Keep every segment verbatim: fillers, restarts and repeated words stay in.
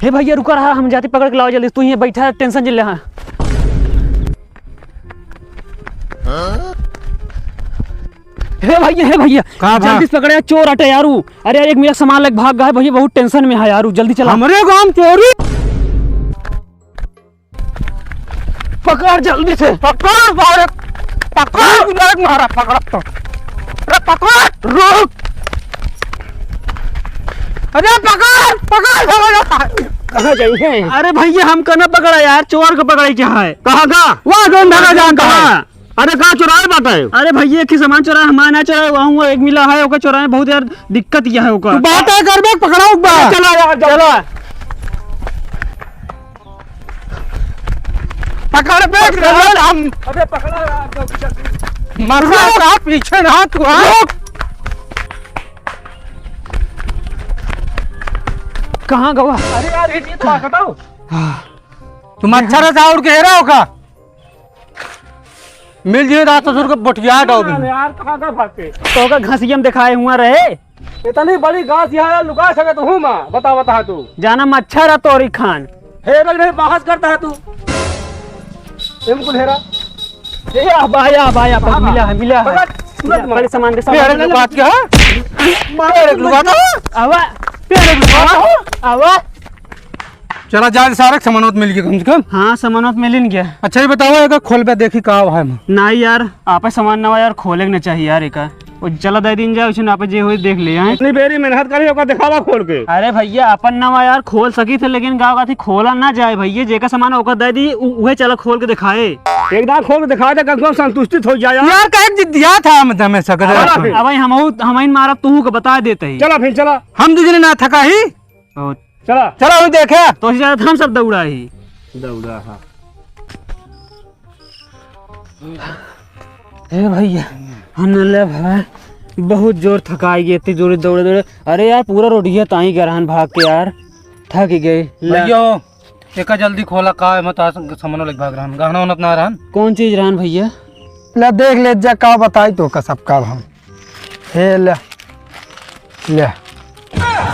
हे भइया, रुका रहा, हम जाती पकड़ के लावा जल्दी, तू ही बैठा, tension जिन ले। हाँ। हे भइया, हे भइया, का भा? जल्दी से पकड़े, चोर अटे यारू। अरे यार, एक मेरा सामान लेके भाग गया है भइया, बहुत tension में है यारू, जल्दी चला। हमरे गांव चोरी? पकड़ जल्दी से। पकड़, मारे, पकड़, मारा, पकड़ तो। अरे पकड़, रुक। अरे पकड़, पकड़, पकड़। कहाँ जाई है? अरे भइया, हमका ना पकड़ा यार, चोर का पकड़े क्या है? कहाँ का? वहाँ कौन धरा जानता है? कहाँ? अरे, का चुराए बाटे? अरे भइया, एक ही सामान चुराए, हमार ना चुराए, वहाँ हुआ एक मिला है, ओकर चुराए, बहुत यार दिक्कत यह है ओकर। तू बात है करबे, पकड़ाऊ बा। चला यार, चला। पकड़ बे, चला हम। अबे पकड़ा यार, मरना का पीछे ना तू, हाँ? रुक। कहाँ गवा? अरे यार, ये तो पकड़ाओ। हाँ। तुम अच्छा रहता उड़ के हेरा होगा। मिल जिए दास ससुर के बटिया डाल दी। यार, कहाँ का भाग के? तो का घसिया में दिखाए हुआ रहे। इतनी बड़ी घास यहाँ लुका सके तो हूँ माँ, बता, बता तू। जाना मच्छर है तोरी खान। हेरा नहीं, बहस करता है तू। एम कुल हेरा। ए, अब आया, अब आया, अब हाँ, मिला है, मिला है। पकड़, तुरंत मार। बड़े सामान दे, सामान पेड़ दे। लुकात क्या? मार, पेड़ लुकात हो? आवा। पेड़ लुकात हो? आवा। चला जाए सारे सामानोत मिल गया कम से कम। हाँ, सामानोत मिलिन गया। अच्छा, ये बताओ, एका खोल पे देखी का है में? नहीं यार, आपे सामान नवा यार, खोले के ना चाहिए यार एका। वो चला दे दिन जाए, उसे आपे जे होई देख ले, हैं? इतनी बेरी मेहनत करी, ओका दिखावा खोल के। अरे भइया, अपन नवा यार खोल सकी थे, लेकिन गाँव का थी खोला ना जाए भइया, जेका सामान ओका दे दी, उ-, उहे चला खोल के दिखाए। एक दाँव खोल के दिखा दे, कम से कम संतुष्टित हो जाए यार। यार, काहे जिद्दिया था हम हमेशा करे। चला फिर। अब भाई हम, हम ही मारब, तू को बता देते ही। चला फिर, चला। हम दूसरे ना थका ही। और चला। चला, वही देखे। तो इसी तरह हम सब दौड़ा ही। दौड़ा, हाँ। हे भइया, हम ले भाई, बहुत जोर थकाई गए, इतनी जोर दौड़े दौड़े। अरे यार, पूरा रोडिया ताई गए रहन भाग के यार, थक गए। ले। भइया हो, एका जल्दी खोला, का है, मत आज सामानो लेके भाग रहन, गहना उहना अपना रहन। कौन चीज रहन भइया? ले देख ले जा, का बताई तो का सब का हम। हे ले, ले।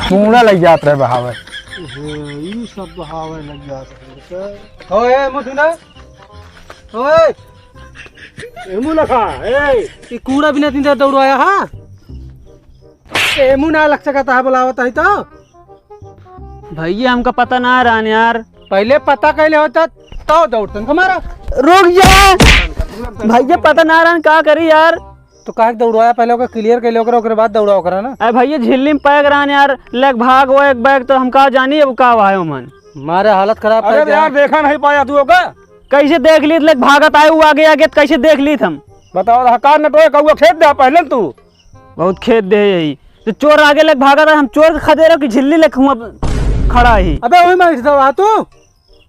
कूड़ा लग जात रहे बहावे। हे, ई सब बहावे लग जात रहे। ओए, मुझे ना। ओए। एमू लखा, ए। ई कूड़ा बिना दिन दौड़वाया, हाँ? एमू ना लग सकता है, बुलावत है तो। भइया, हमका पता ना रहन यार। पहिले पता कैले होता, तो दौड़तन का मारा। रुक जा। भइया, पता ना रहन, का करी यार? तो काहे के दौड़वाया? पहिले ओकर clear कैले, ओकरे, ओकरे बाद दौड़ा ओकरा ना। अरे भइया, झिल्ली में पैक रहन यार, लेक भाग वो एक बैग, तो हम का जानी अब का हुआ है ओमन। मारे हालत खराब अरे कर दिया। यार, देखा नहीं पाया तू ओका? कैसे देख ली, लेक भागत आए वो आगे आगे, तो कैसे देख ली हम? बताओ, हकार नटोए कौआ खेत दे पहले तू। बहुत खेत दे यही। तो चोर आगे लेक भागत आए, हम चोर के खदेरो कि झिल्ली लेक हुआ खड़ा ही। अबे वही में बैठ जाओ, आ तू।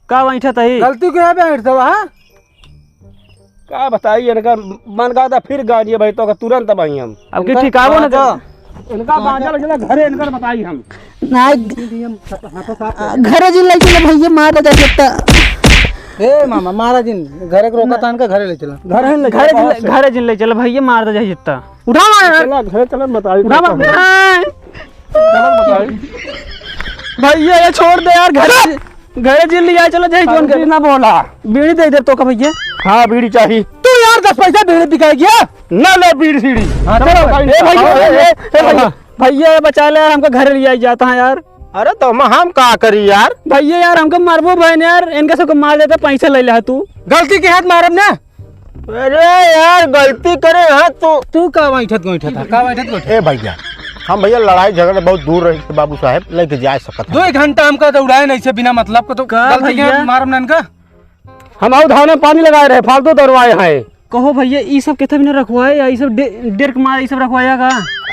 का बैठत ही? गलती के है बे, हट जावा, हाँ? का बताई, इनका मन का था, फिर गाड़िए भाई, तो का तुरंत भाई हम। अब की इनका ठिकावो ना गांजा, कर। इनका गांजा लग गया, घरे इनकर बताई हम। ना, घरे जिन ले चला भइया, मार दे सकता। ए मामा, मारा जिन, घरे के रोका था, इनका घरे ले चला। घरे ले घरे चला, जिन, घरे जिन ले चला भइया, मार दे जाए जितना। उठावा यार। चला, घरे चला, बताई उठावा। तो। चला, बताई। भइया, ये छोड़ दे यार, घरे, घरे जिन लिया, चला जाए जोन के। ना बोला। बीड़ी दे दे तो का भइया? हाँ, बीड़ी चाहिए। तू यार दस पैसा बीड़ी बिकाई गया? ना ले बीड़ी सीड़ी। हाँ, चलो, चलो, भाई। ए भइया, हाँ, ए, ए भइया, हाँ। भइया, ये बचा ले यार, हमका घरे लिया जाता है यार। अरे तो हम, हम का करी यार? भइया यार, हमका मारबो बहन यार, इनका सबको मार देता, पैसा ले ले तू। गलती के हाथ मारब ना। अरे यार, गलती करे हाँ तू। तू का बैठत बैठत है? का बैठत बैठत? ए भइया, हम भइया लड़ाई झगड़ा बहुत दूर रही थे बाबू साहेब, लेके जा सकत दो हैं। एक घंटा हमका दौड़ाए नहीं से बिना मतलब को तो का गलती के भइया? मारम ना इनका। हम आऊ धान में पानी लगाए रहे, फालतू दौड़वाए हैं। कहो भइया, ई सब केथा बिना रखवाए या ई सब डे-, डेर के मारे ई सब रखवाया का?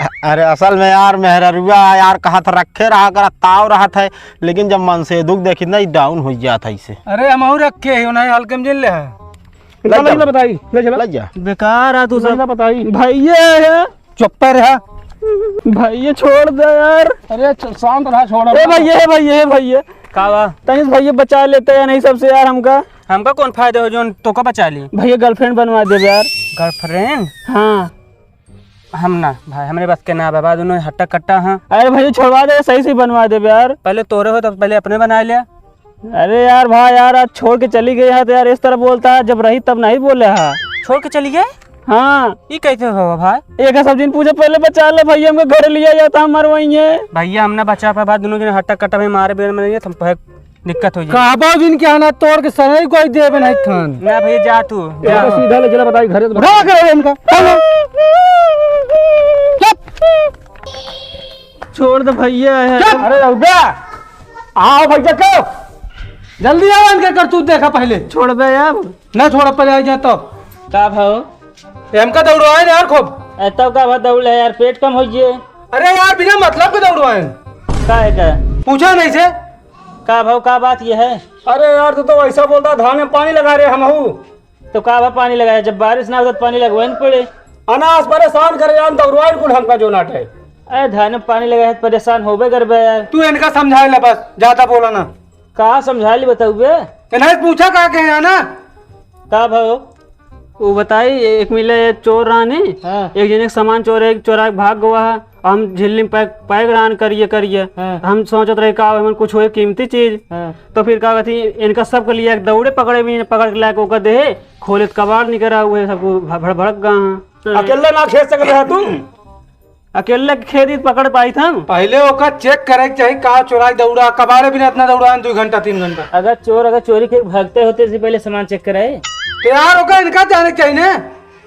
अ-, अरे असल में यार मेहररुआ यार कहत रखे रहा कर ताव रहत है, लेकिन जब मन से दुख देखी ना, ई down हो जात है इसे। अरे हम और रखे हैं, उन्हें हल्के में जिन ले हैं। ले चला, चल। ले बताई, ले चला। ले जा। बेकार है तू ले सब। जा बताई। भइया है। चुप पे रहा। भइया छोड़ दे यार। अरे च-, शांत रहा, छोड़ ए अब। भइया, ए भइया, ए भइया। का बा? तनी से भइया बचा लेते हैं नहीं सबसे यार हमका। हमका कौन फायदा हो जोन तोका बचा ली? भइया girlfriend बनवा दे यार। Girlfriend? हाँ। हम ना भाई, हमरे बस के ना बा, दोनों हट्टा कट्टा हैं। अरे भैया, छोड़वा दे, सही से बनवा दे यार। पहले तोरे हो तो पहले अपने बना लिया। अरे यार भाई, यार आज छोड़ के चली गई है तो यार इस तरह बोलता है, जब रही तब नहीं बोले है। छोड़ के चली गई? हाँ। ई कैसे हो भाई? एक सब दिन पूछे, पहले बचा ले भैया, हमको घर लिया जाता, हम मरवाई है। भैया, हमने बचा पाए भाई, दोनों जने हट्टा कट्टा में मारे बेर में नहीं, हम भाई दिक्कत हो जाए। कहबो जिनके आना तोड़ के सही कोई देबे नहीं खान। ना भैया, जा तू, जा। इनका सीधा ले चला, बताई घरे तो उठा के रहे इनका। चुप। छोड़ दे भैया, है। चुप। अरे रउबे, आओ भैया, क्यों? जल्दी आओ, इनके करतूत देखा पहले। छोड़ बे यार। ना छोड़, पहले आ जा तो। का भाव? ये हमका दौड़वाए ना यार खूब। ए, तब का भाव दौड़ है यार, पेट कम हो गए। अरे यार, बिना मतलब के दौड़वाए। का है का? पूछा नहीं से। का भाव, का बात ये है? अरे यार, तू तो वैसा बोलता, धान में पानी लगा रहे हम हूँ। तो का भाव पानी लगाया, जब बारिश ना होता तो पानी लगवाए न पड़े। अनाज परेशान करे यार, दौड़वाए कुल हमका जो नाटे। अरे धान में पानी लगाया है तो परेशान होबे करबे यार। तू इनका समझाए ले बस, ज्यादा बोला ना। का समझा ली बताऊ बे? इन्हें पूछा का कहे है ना? का भाव? वो बताई, एक मिले चोर रहनी, हाँ। एक जने के सामान चोर है, चोरा के भाग गवा है। हम झिल्ली में पैक, पैक रहन करिए, करिए। हाँ। हम सोचत रहे का हमन कुछ होए कीमती चीज। हाँ। तो फिर का कहती, इनका सबके लिए एक दौड़े पकड़े भी, पकड़ के लाके ओकर देहे, खोले तो कबाड़ निकरा हुए, सबको भ-, भड़-, भड़क गए हैं। अकेले ना खेद सकत रहे तू? अकेले खेदी पकड़ पाई था हम। पहले ओका चेक करे के चाही, का चोराई दौड़ा, कबाड़े बिना इतना दौड़ा है, दो घंटा, तीन घंटा। अगर चोर, अगर चोरी के भागते होते से पहले सामान चेक कराए। तो यार, ओका इनका जाने के चाही ने।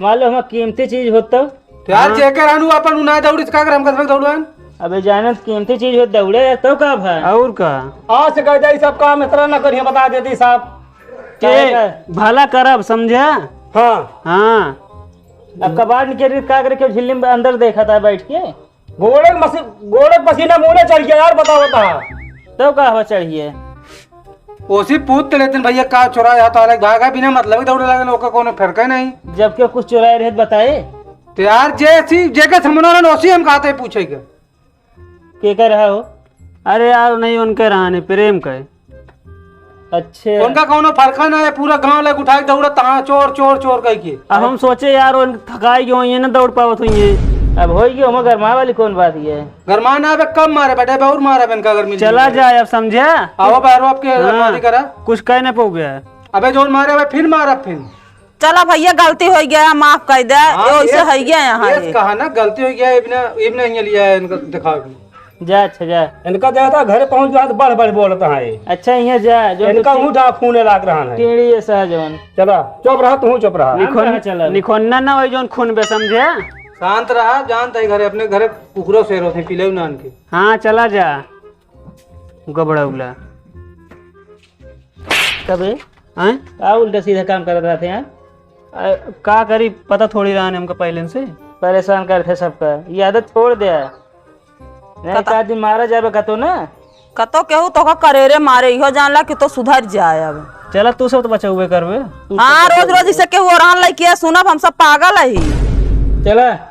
मान लो, हमार कीमती चीज होत तो? तो यार, हाँ। चेक करानू अपन उनाए दौड़ी, का कर हम कसम दौड़वान? अबे जाने तो कीमती चीज होत दौड़े, तो का भाई? और का? आज से कह दे, सब काम इतना ना करिए, बता देती साहब। के काहे का? भला करब, समझा? हाँ। हाँ। अब कबाड़ निकल रही, का करे, क्यों झिल्ली में अंदर देखा था बैठ के? गोड़े के मसी-, गोड़े के पसीना मुँह में चढ़ गया यार, बताओ, बता। तो का हवा चढ़िए? ओसी पूछ तो लेते भैया, का चोरा या तो अलग भागा, बिना मतलब के दौड़े लगे, ओका कोनो फर्क है नहीं। जब क्यों कुछ चुराए रहे तो बताए। तो यार, जे सी, जे के समझो ना, ओसी हम कहते पूछे के। के कह रहा हो? अरे यार, नहीं, उनके रहा नहीं, प्रेम का है। अच्छे। उनका कौनो फर्क ना है, पूरा गांव लेके उठा के दौड़त, "हाँ, चोर, चोर, चोर" कह के। अब हम सोचे यार, उन थकाई गए होइए ना, दौड़ पावत होइए। अब होई गयो, हम गरमा वाली कौन बात ये? गरमा ना, अबे कम मारे बेटे, अबे और मारे इनका गर्मी चला लगी। जाए, अब समझा? आओ बहरो आपके हाँ, मर्जी करा। कुछ कह नहीं पाओगे। अबे जोन मारे, अबे फिर मारा फिर। चला भैया, गलती हो गया, माफ कर दे। हाँ, ये वैसे ये, है गया यहाँ ये है। कहा ना, गलती हो गया, इबने, इबने ये लिया है, इनको दिखाओ। जा, अच्छा, जा। इनका दे था, घरे पहुँच गया तो बढ़ बढ़ बोलता है ये। अच्छा, यहाँ जा, जो इनका तो मुँह डाक खूने लाग रहा है। टेढ़ी ये सह जवन। चला, चुप रहा, तू चुप रहा। हम निखोन-, कहाँ चला? निखोन्ना ना वही जौन खून बे, समझे? शांत रहा, जानता है घरे, अपने घरे कुकुरों से रोते, पीले नान के। हाँ, चला जा। गबड़ा उला। कबे? हैं? का उल्टा सीधा काम करत रहते हैं? अ, का करी, पता थोड़ी रहने हमका पहले से। परेशान करते सबका, ये आदत छोड़ दे। नहीं, कतो एक आदमी मारा जाबे कतो ना। कतो केहू तोका करेरे मारे, इहो जान ला कि तो सुधर जाए अब। चला, तू सब तो बचावे करबे। तू हाँ, सब रोज रोज इसे केहू ओरहन लइके सुनब, हम सब पागल ही। चला।